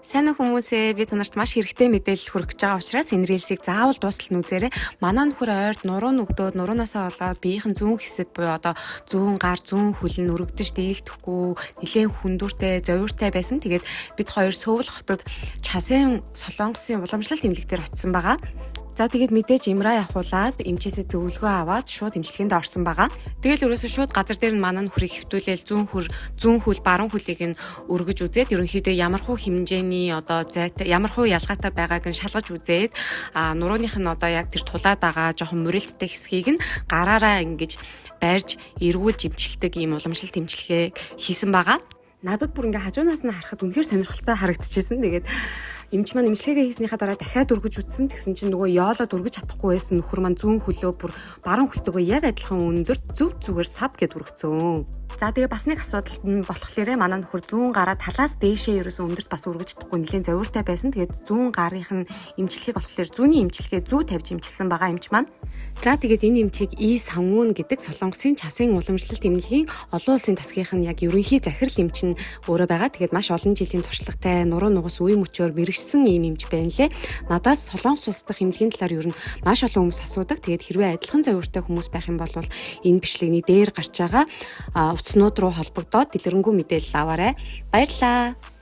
Сайн уу, хүмүүсээ, би та нарт маш хэрэгтэй мэдээлэл хүргэж байгаа учраас энэ reels ийг заавал дуустал нь үзээрэй. Манай нөхөр ойрд нуруу нүгдөөд, нуруунаасаа болоод биеийнхэн зүүн хэсэг буюу одоо зүүн гар, зүүн хөл нь өргөдөж дийлдэхгүй, нэлээн хүндүүртэй, зовиуртай байсан. Тэгээд бид хоёр Сөүл хотод Часын Солонгосын уламжлалт эмнэлэг дээр очисон байгаа. За, тэгээд мэдээж MRI авахуулаад, эмчээсээ зөвлөгөө аваад шууд эмчилгээнд орсон байгаа. Тэгэл ерөөсөө шууд газар дээр нь манай нөхрийг хэвтүүлээл, зүүн хөр, зүүн хөл, баруун хөлийг нь өргөж үзээд, ерөнхийдөө ямархуу хэмжээний одоо зайтай, ямархуу ялгаатай байгааг нь шалгаж үзээд, нурууных нь одоо яг тэр тулаад байгаа жоохон мурилттай хэсгийг нь гараараа ингэж барьж эргүүлж эмчилдэг ийм уламжлалт эмчилгээ хийсэн байгаа. Надад бүр ингээ хажуунаас нь харахад үнэхээр сонирхолтой харагдчихсэн. Тэгээд эмч маань эмчилгээгээ хийснийхаа дараа дахиад өргөж үзсэн. Тэгсэн чинь нөгөө ёолоод өргөж чадахгүй байсан нөхөр маань зүүн хөлөө бүр баруун хөлтөөгөө яг адилхан өндөр, зөв зүгээр сав гэд өргөцсөн. За, тэгээ бас нэг асуудал нь болохоор манай нөхөр зүүн гараа талаас дээшээ ерөөсөн өндөрт бас өргөж чадахгүй, нэлээд зовиуртай байсан. Тэгээд зүүн гарын нь эмчилгээг болохоор зүүнний эмчилгээ зүү тавьж эмчилсэн байгаа эмч маань. За, тэгээд энэ эмчийг И Сангун гэдэг Солонгосын Часын уламжлалт эмнэлгийн олон улсын тасгийнх нь яг ерөнхий захирал эмч нь өөрөө байгаа. Тэгээд маш олон жилийн туршлагатай, нуруу нугас үе мөчөөр мэргэшсэн ийм эмч байна лээ. Надаас Солонгос улс дахь эмнэлгийн талаар ер нь маш олон хүмүүс асуудаг. Тэгээд хэрвээ адилхан зовиуртай хүмүүс байх юм бол энэ бичлэгний дээр гарч байгаа утаснууд руу холбогдоод дэлгэрэнгүй мэдээлэл аваарай. Баярлалаа.